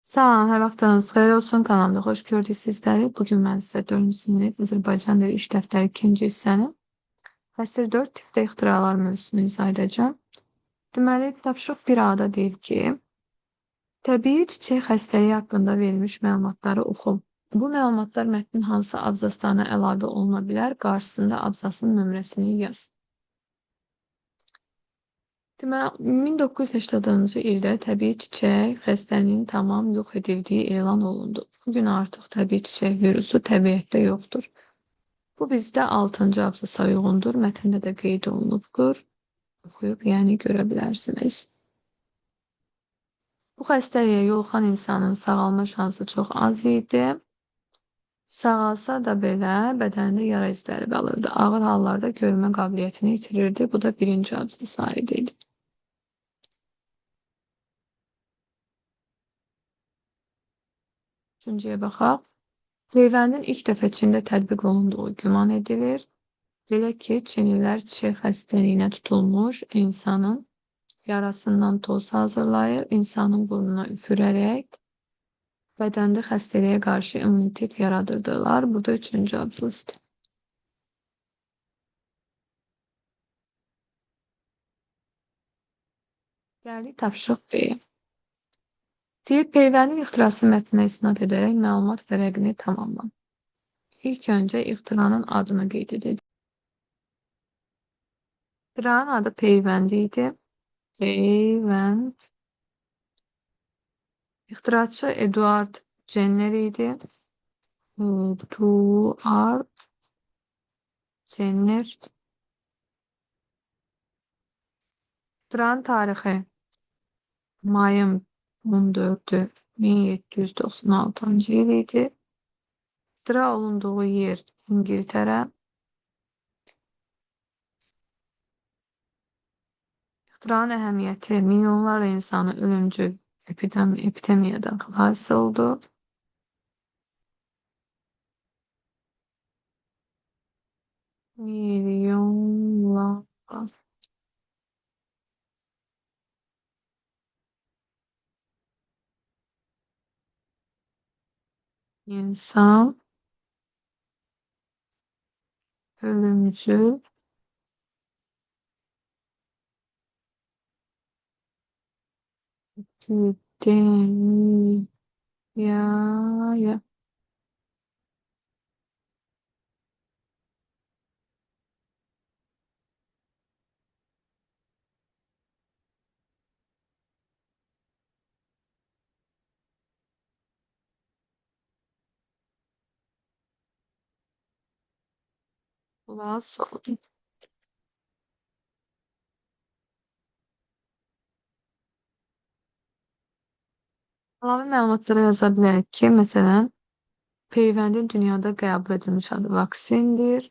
Salam, hər vaxtınız xeyir olsun. Kanalımda xoş gördük sizləri. Bugün mən sizə 4-cü sinif Azərbaycan dili iş dəftəri 2-ci hissənin fəsil 4 tipdə ixtiralar mövzusunu izah edəcəm. Deməli, tapşırıq 1A-da deyir ki, təbii çiçək xəstəliyi haqqında verilmiş məlumatları oxu. Bu məlumatlar mətnin hansı abzaslarına əlavə oluna bilər? Qarşısında abzasın nömrəsini yaz. Deməli, 1980-cı ildə təbii çiçək xəstəliyinin tamam yox edildiyi elan olundu. Bugün artıq təbii çiçək virusu təbiətdə yoxdur. Bu bizdə 6-cı abzasa uyğundur. Mətndə də qeyd olunubdur. Oxuyub, yəni görə bilərsiniz. Bu xəstəliyə yoluxan insanın sağalma şansı çox az idi. Sağalsa da belə bədənində yara izləri qalırdı. Ağır hallarda görmə qabiliyyətini itirirdi. Bu da birinci abzasa aid idi. Üçüncüyə baxaq. Peyvəndin ilk dəfə Çində tətbiq olunduğu güman edilir. Belə ki, Çinlilər çiçək xəstəliyinə tutulmuş insanın yarasından toz hazırlayır, insanın burnuna üfürərək bədəndə xəstəliyə qarşı immunitet yaradırdılar. Bu da üçüncü abzasdır. Gəldik tapşırıq B-yə. Deyir, peyvəndin ixtirası mətninə istinad edərək məlumat vərəqini tamamla. İlk öncə ixtiranın adını qeyd edəcək. İxtiranın adı peyvəndi idi. Peyvənd. İxtiraçı Eduard Jenner idi. Eduard Jenner. İxtiranın tarixi mayın 14-ü 1796-cı il idi. İxtira olunduğu yer İngiltərə. İxtiranın əhəmiyyəti milyonlarla insanı ölümcül epidemiyadan xilas oldu. Milyonlarla insan ölümcül epidemiyaya xilas oldu. Əlavə məlumatlara yaza bilərik ki, məsələn, peyvəndin dünyada qəbul edilmiş adı vaksindir.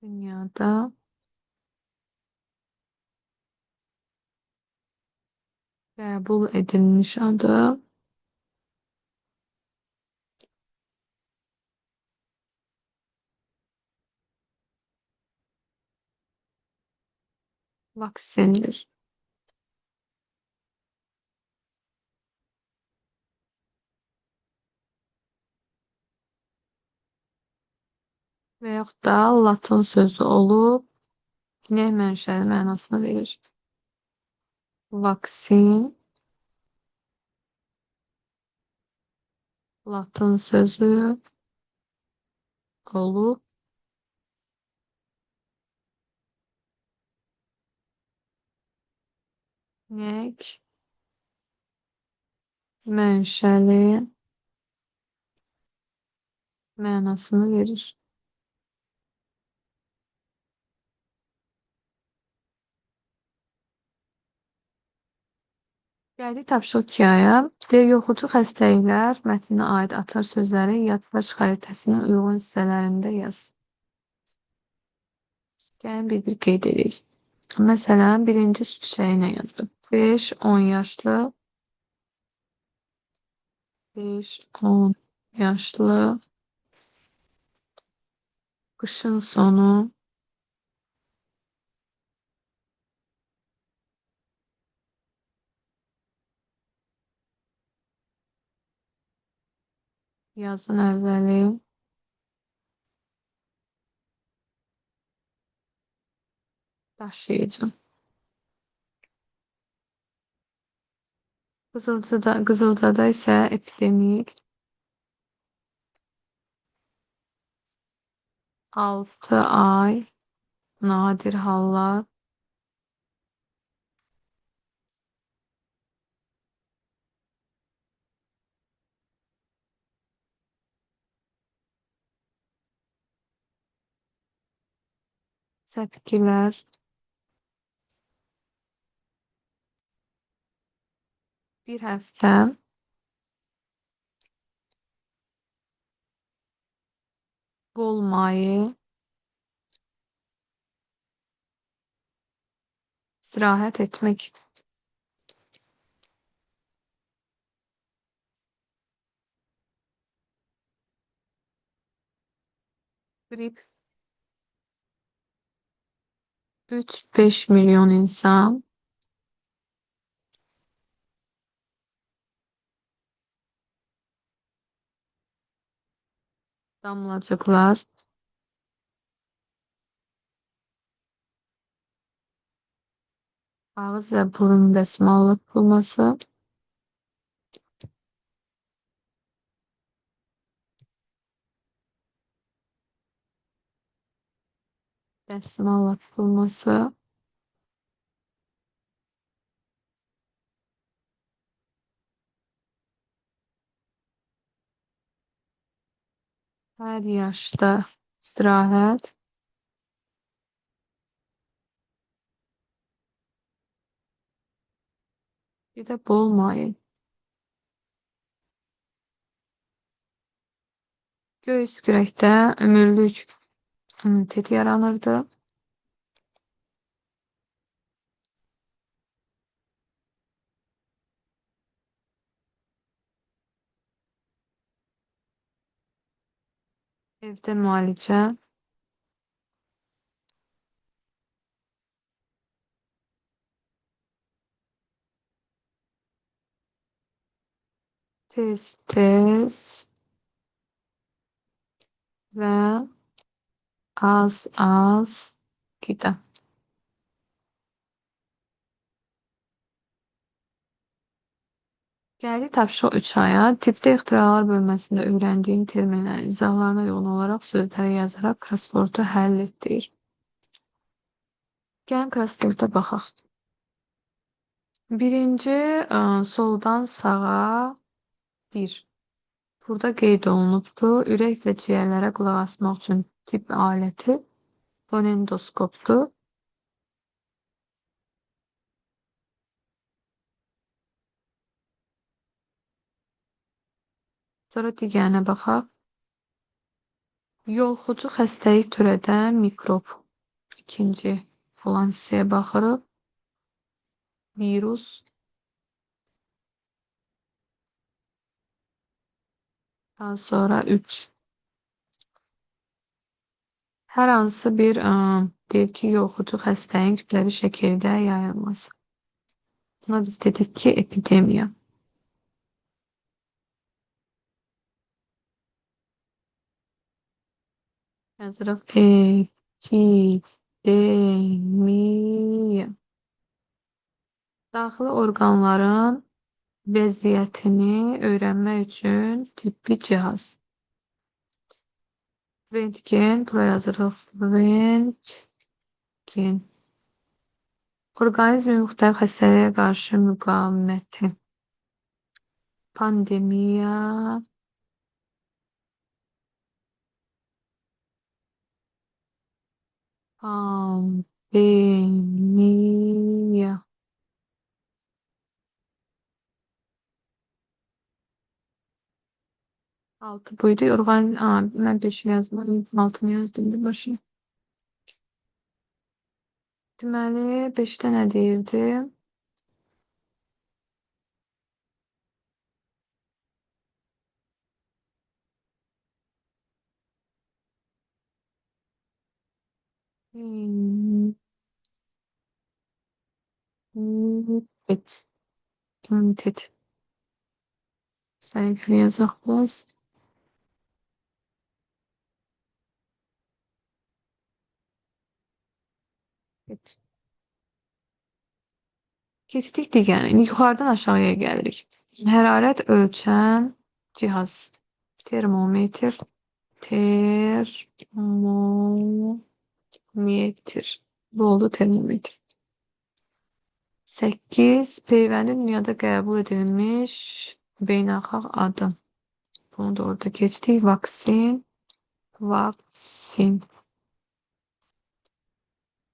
Dünyada qəbul edilmiş adı vaksindir. Və yaxud da latın sözü olub, inək mənşəli mənasını verir. Vaksin latın sözü olub, inək mənşəli mənasını verir. Gəldik tapşırıq 2-yə. Deyir, yoxucu xəstəliklər mətninə aid açar sözləri yaddaş xəritəsinin uyğun hissələrində yaz. Gəlin bir-bir qeyd edək. Məsələn, birinci su çiçəyi nə yazırıq? 5-10 yaşlı 5-10 yaşlı Qışın sonu, yazın əvvəli, daşıyıcı. Qızılcada isə epidemik 6 ay, nadir hallar, səpkilər, bir həftə, bol maye, istirahət etmək. Qrip 3-5 milyon insan, damlacıqlar, ağız və burun dəsmalla tutulması, dəsmalla tutulması, hər yaşda istirahət, bir də bol maye. Göy öskürəkdə ömürlük immunitet yaranırdı. Evdə müalicə, tez-tez və az-az qida. Gəldik tapşırıq 3 aya. Tibbdə ixtiralar bölməsində öyrəndiyin terminlərin izahlarına uyğun olaraq sözləri yazaraq crossword-u həll et deyir. Gəlin crossword-a baxaq. Birinci soldan sağa 1. Burada qeyd olunubdur. Ürək və ciyərlərə qulaq asmaq üçün tibb aləti fonendoskopdur. Sonra digərinə baxaq. Yolxucu xəstəlik törədən mikrob. İkinci olan hissəyə baxırıq. Virus. Daha sonra 3. Hər hansı bir deyir ki, yolxucu xəstəliyin kütləvi şəkildə yayılması. Buna biz dedik ki, epidemiya. Yazırıq epidemiya. Daxili orqanların vəziyyətini öyrənmək üçün tibbi cihaz. Rentgen, bura yazırıq rentgen. Orqanizmin müxtəlif xəstəliklərə qarşı müqaviməti. Pandemiya. Pandemiya. 6 buydu. Orqan, mən 5-i yazmadım. 6-nı yazdım bir başına. Deməli, 5-də nə deyirdi? Hmm, Evet. Evet. Səhifəni yazaq biraz. Evet. Keçdik digərini. İndi yuxarıdan aşağıya gəlirik. Hərarət ölçən cihaz. Termometr. Termometr. Bu oldu termometr. 8. Peyvəndin dünyada qəbul edilmiş beynəlxalq adı. Bunu da orada keçdik. Vaksin. Vaksin.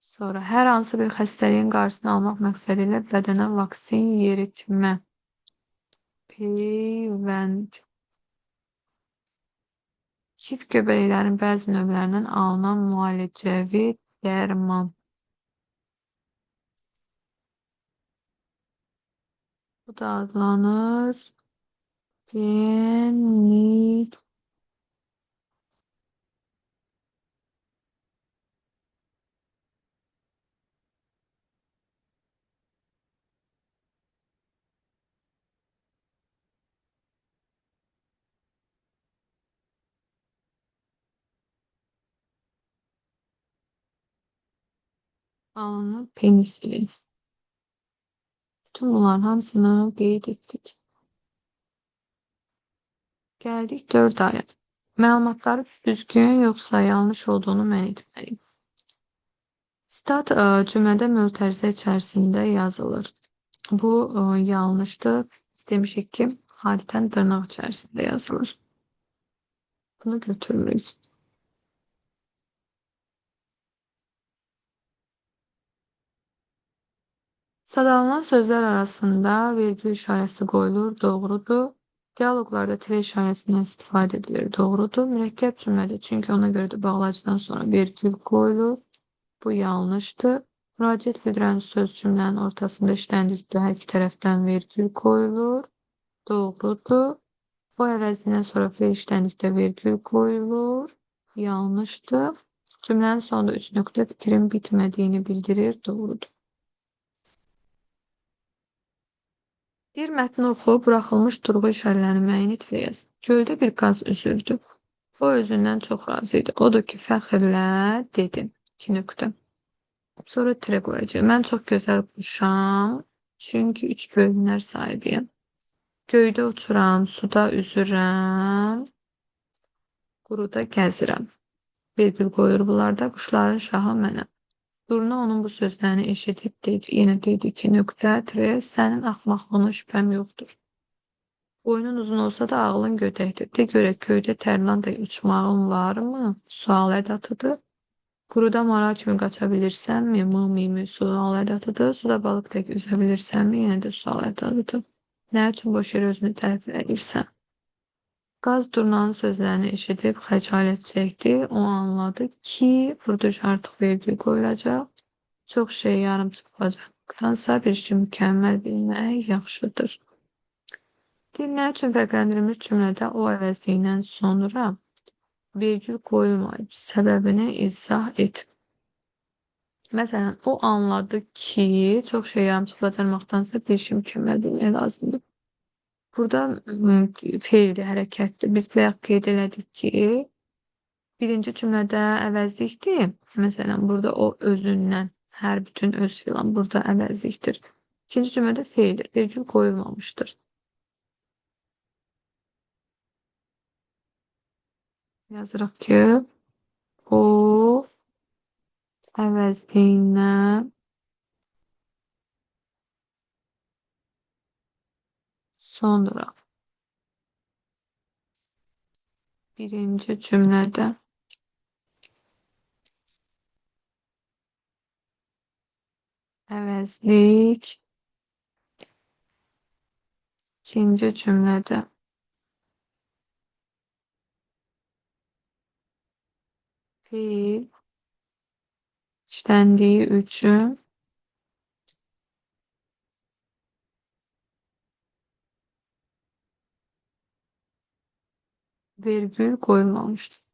Sonra hər hansı bir xəstəliyin qarşısını almaq məqsədi ilə bədənə vaksin yeritmə. Peyvənd. Kif göbələklərinin bəzi növlərindən alınan müalicəvi dərman. Bu da adlanır penit. Alınır penisilin. Bütün bunların hamısını qeyd etdik. Gəldik 4 aya. Məlumatları düzgün yoxsa yanlış olduğunu müəyyən etməliyim. Sitat cümlədə mötərizə içərisində yazılır. Bu yanlışdır. Biz demişik ki, adətən dırnaq içərisində yazılır. Bunu götürmürük. Sadalanan sözlər arasında vergül işarəsi qoyulur, doğrudur. Dialoqlarda tire işarəsindən istifadə edilir, doğrudur. Mürəkkəb cümlədə, çünki ona görə də bağlacdan sonra vergül qoyulur. Bu yanlışdır. Müraciət bildirən söz cümlənin ortasında işləndikdə hər iki tərəfdən vergül qoyulur. Doğrudur. O əvəzindən sonra feil işləndikdə vergül qoyulur. Yanlışdır. Cümlənin sonunda 3 nöqtə fikrin bitmədiyini bildirir. Doğrudur. Bir mətni oxu, buraxılmış durğu işarələrini müəyyən et və yaz. Göldə bir qaz üzürdü. O özündən çox razı idi. Odur ki, fəxrlə dedi. 2 nöqtə. Sonra tire qoyacağım. Mən çox gözəl quşam. Çünki 3 bölümlər sahibiyəm. Göydə uçuram, suda üzürəm, quruda gəzirəm. Vergül qoyulur bunlarda. Quşların şahı mənəm. Durna onun bu sözlərini eşidib dedi. Yenə dedi ki, nöqtə, tire, sənin axmaqlığına şübhəm yoxdur. Boynun uzun olsa da ağlın gödəkdir. De görək göydə tərlan tək uçmağın varmı? Sual ədatıdır. Quruda maral kimi qaça bilirsənmi? M, mi, sual ədatıdır. Suda balıq tək üzə bilirsənmi? Yenə də sual ədatıdır. Nə üçün boş yerə özünü təhvil edirsən? Qaz durnanın sözlərini eşidib xəcalət çəkdi. O anladı ki, burada artıq vergül qoyulacaq. Çox şey yarımçıq bacarmaqdansa bir işi mükəmməl bilmək yaxşıdır. Dil nə üçün fərqləndirilmiş cümlədə o əvəzliyindən sonra vergül qoyulmayıb? Səbəbini izah et. Məsələn, o anladı ki, çox şey yarımçıq bacarmaqdansa bir işi mükəmməl bilmək lazımdır. Burada feildir, hərəkətdir. Biz bayaq qeyd elədik ki, birinci cümlədə əvəzlikdir. Məsələn, burada o özündən, hər bütün öz filan burada əvəzlikdir. İkinci cümlədə feildir, vergül qoyulmamışdır. Yazırıq ki, o əvəzliyindən sonra birinci cümlədə əvəzlik, ikinci cümlədə feil işləndiyi üçün vergül qoyulmamışdır.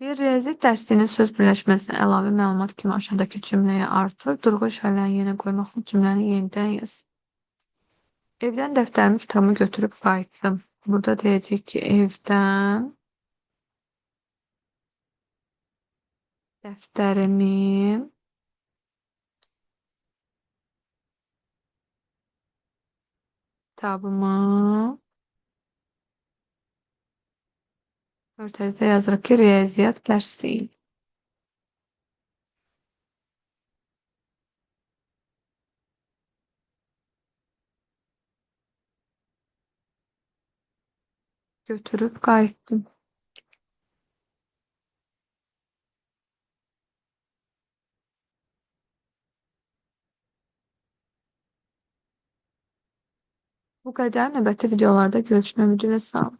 Deyir, riyaziyyat dərsliyinin söz birləşməsini əlavə məlumat kimi aşağıdakı cümləyə artır. Durğu işarələrini yerinə qoymaqla cümləni yenidən yaz. Evdən dəftərimi, kitabımı götürüb qayıtdım. Burada deyəcək ki, evdən dəftərimi, kitabımı Örtəzdə yazırıq ki, riyaziyyat dərsliyi. Götürüb qayıtdım. Bu qədər. Növbəti videolarda görüşmək ümidi ilə sağ olun.